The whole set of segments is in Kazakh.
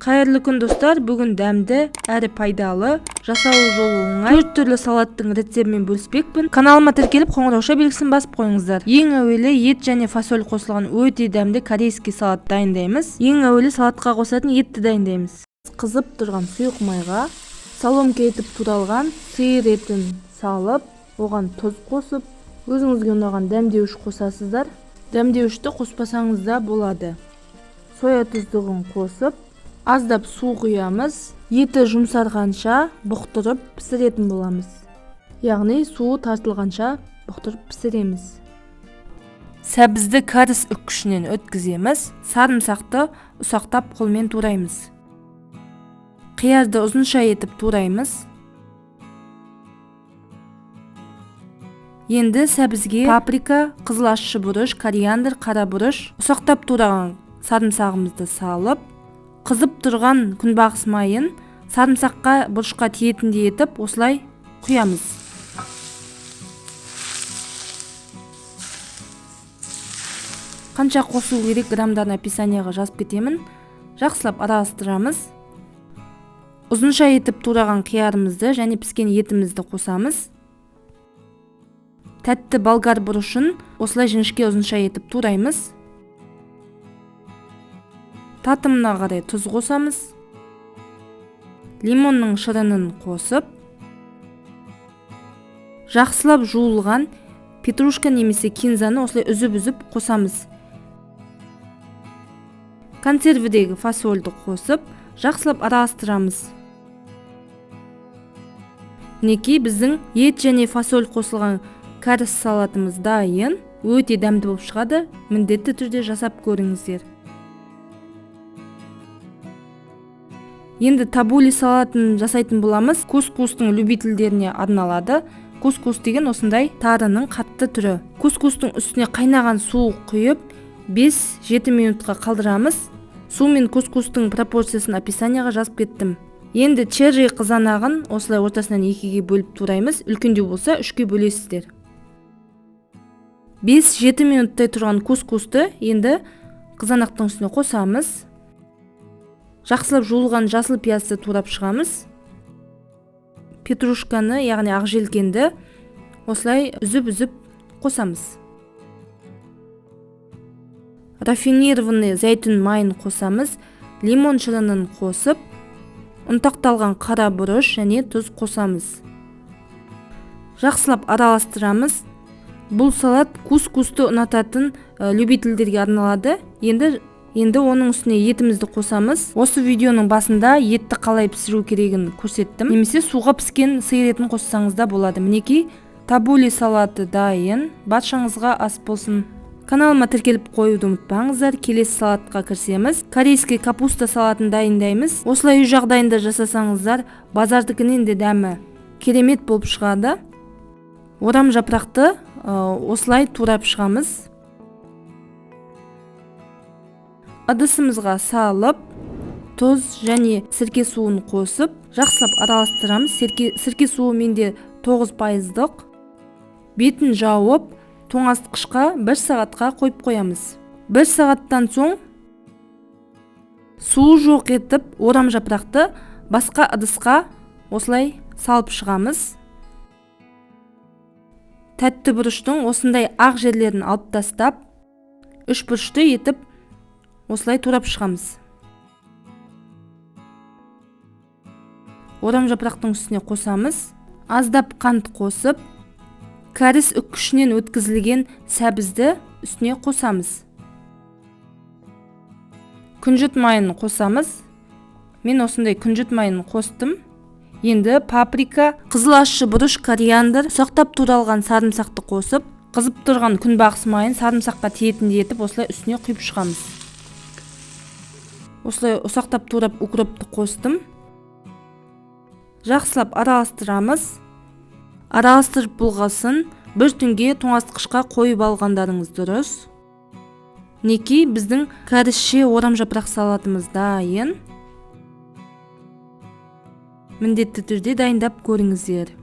Қайырлы күн, достар! Бүгін дәмді әрі пайдалы, жасалу жолы оңай төрт түрлі салаттың рецептімен бөліспекпін. Каналыма тіркеліп, қоңырауша белгісін басып қойыңыздар. Ең әуелі ет және фасоль қосылған өте дәмді корейский салат дайындаймыз. Ең әуелі салатқа қосатын етті дайындаймыз. Қызып тұрған сұйық майға соломка етіп туралған сиыр етін салып, оған тұз қосып, өзіңізге ұнаған дәмдеуіш қосасыздар. Дәмдеуішті қоспасаңыз да болады. Соя тұздығын қосып, аздап су құямыз. Еті жұмсарғанша бұқтырып пісіретін боламыз. Яғни суы тартылғанша бұқтырып пісіреміз. Сәбізді кәріс үккішінен өткіземіз. Сарымсақты ұсақтап қолмен тураймыз. Қиярды ұзынша етіп тураймыз. Енді сәбізге паприка, қызыл ащы бұрыш, кориандр, қара бұрыш, ұсақтап тураған сарымсағымызды салып, қызып тұрған күнбағыс майын сарымсаққа, бұрышқа тиетіндей етіп осылай құямыз. Қанша қосу керек грамдарын описанияға жазып кетемін. Жақсылап араластырамыз. Ұзынша етіп тураған қиярымызды және піскен етімізді қосамыз. Тәтті болгар бұрышын осылай жіңішке ұзынша етіп тураймыз. Татымына қарай тұз қосамыз. Лимонның шырынын қосып, жақсылап жуылған петрушка немесе кинзаны осылай үзіп-үзіп қосамыз. Консервідегі фасольді қосып, жақсылап араластырамыз. Мінекей біздің ет және фасоль қосылған кәріс салатымыз дайын. Өте дәмді болып шығады. Міндетті түрде жасап көріңіздер. Енді табули салатын жасайтын боламыз. Кускустың любительдеріне арналады. Кускус деген осындай тарының қатты түрі. Кускустың үстіне қайнаған су құйып, 5-7 минутқа қалдырамыз. Су мен кускустың пропорциясын описанияға жазып кеттім. Енді черри қызанағын осылай ортасынан 2-ге бөліп тураймыз. Үлкендеу болса 3-ге бөлесіздер. 5-7 минуттай тұрған кускусты енді қызанақтың үстіне қосамыз. Жақсылап жуылған жасыл пиязды турап шығамыз. Петрушканы, яғни ақ желкенді осылай үзіп-үзіп қосамыз. Рафинированный зәйтүн майын қосамыз. Лимон шырынын қосып, ұнтақталған қара бұрыш және тұз қосамыз. Жақсылап араластырамыз. Бұл салат кускусты ұнататын любительдерге арналады. Енді оның үстіне етімізді қосамыз. Осы видеоның басында етті қалай пісіру керегін көрсеттім. Немесе суға піскен сиыр етін қоссаңыз да болады. Мінекей табули салаты дайын. Баршаңызға ас болсын. Каналыма тіркеліп қоюды ұмытпаңыздар. Келесі салатқа кірісеміз. Корейский капуста салатын дайындаймыз. Осылай үй жағдайында жасасаңыздар, базардікінен де дәмі керемет болып шығады. Орам жапырақты осылай турап шығамыз. Ыдысымызға салып, тұз және сірке суын қосып, жақсылап араластырамыз. Сірке суы менде 9%-дық. Бетін жауып, тоңазытқышқа 1 сағатқа қойып қоямыз. 1 сағаттан соң суы жоқ етіп, орам жапырақты басқа ыдысқа осылай салып шығамыз. Тәтті бұрыштың осындай ақ жерлерін алып тастап, үш бұрышты етіп осылай турап шығамыз. Орам жапырақтың үстіне қосамыз. Аздап қант қосып, кәріс үккішінен өткізілген сәбізді үстіне қосамыз. Күнжіт майын қосамыз. Мен осындай күнжіт майын қостым. Енді паприка, қызыл ащы бұрыш, кориандр, ұсақтап туралған сарымсақты қосып, қызып тұрған күнбағыс майын сарымсаққа тиетіндей етіп осылай үстіне құйып шығамыз. Осылай ұсақтап турап укропты қостым. Жақсылап араластырамыз. Араластырып болғасын бір түнге тоңазытқышқа қойып алғандарыңыз дұрыс. Мінекей біздің кәрісше орам жапырақ салатымыз дайын. Міндетті түрде дайындап көріңіздер.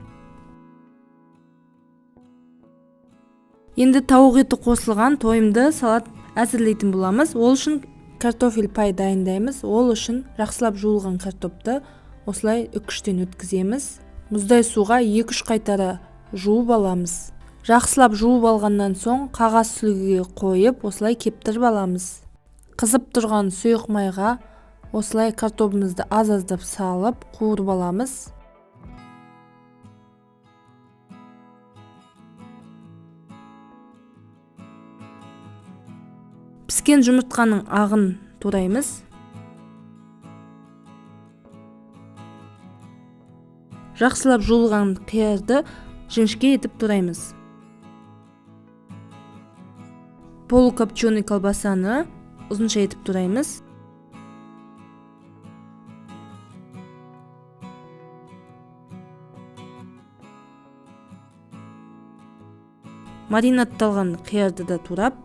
Енді тауық еті қосылған тойымды салат әзірлейтін боламыз. Ол үшін Картофель пай дайындаймыз. Ол үшін жақсылап жуылған картопты осылай үккіштен өткіземіз. Мұздай суға 2-3 қайтара жуып аламыз. Жақсылап жуып алғаннан соң қағаз сүлгіге қойып, осылай кептіріп аламыз. Қызып тұрған сұйық майға осылай картобымызды аз-аздап салып, қуырып аламыз. Піскен жұмыртқаның ағын тураймыз. Жақсылап жуылған қиярды жіңішке етіп тураймыз. Полукопченый колбасаны ұзынша етіп тураймыз. Маринадталған қиярды да турап,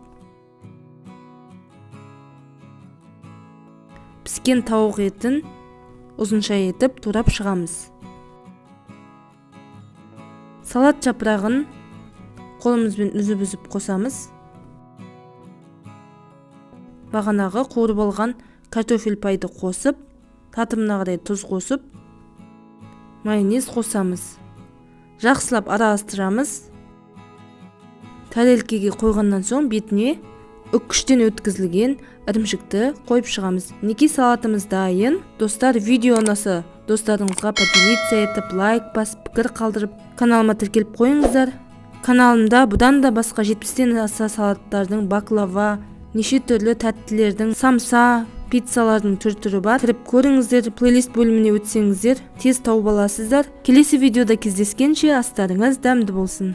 піскен тауық етін ұзынша етіп турап шығамыз. Салат жапырағын қолымызбен үзіп-үзіп қосамыз. Бағанағы қуырып алған картофель пайды қосып, татымына қарай тұз қосып, майонез қосамыз. Жақсылап араластырамыз. Тәрелкеге қойғаннан соң бетіне үккіштен өткізілген ірімшікті қойып шығамыз. Мінекей салатымыз дайын. Достар, видео ұнаса достарыңызға поделиться етіп, лайк басып, пікір қалдырып, каналыма тіркеліп қойыңыздар. Каналымда бұдан да басқа 70-тен аса салаттардың, баклава, неше түрлі тәттілердің, самса, пиццалардың түр-түрі бар. Кіріп көріңіздер, плейлист бөліміне өтсеңіздер, тез тауып аласыздар. Келесі видеода кездескенше астарыңыз дәмді болсын.